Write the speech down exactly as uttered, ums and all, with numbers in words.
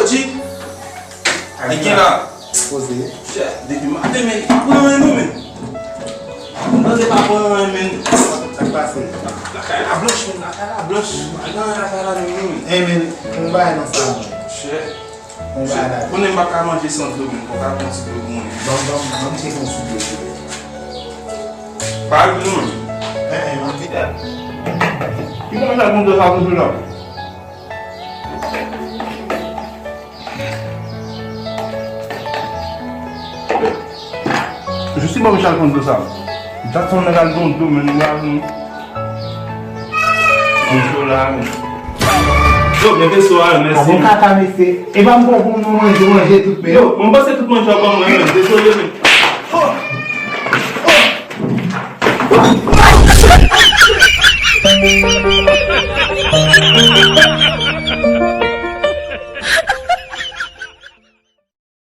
Ti. E gen la. Poze. Chè, depi maten, men, pa pran anyen non, men. Mwen panse pa pran anyen, men. Sa k pase? Lakay la blanch, men, lakay la blanch. Pa gen anyen lakay la menm non, men. E, men, yon bagay nan sa, mwen. Chè. Yon bagay la. Konnen m pa ka manje san dlo, men. Fò w ka pran ti dlo pou mwen. Ban m, ban m, ban m tcheke yon sou dlo. Pa al non, men. E, e, m ap vin. Ki manje ak moun sa toujou la? Jis ban m chal konn dlo sa. Jackson nèg al gon dlo, men nou al nou. Konn dlo la, men. Yo, men veso a, mèsi. Bon kaka, mesye. E pa m bon pou nou manje, manje tout, men. Yo, mwen panse tout manje a ban mwen, men. Dezole, men.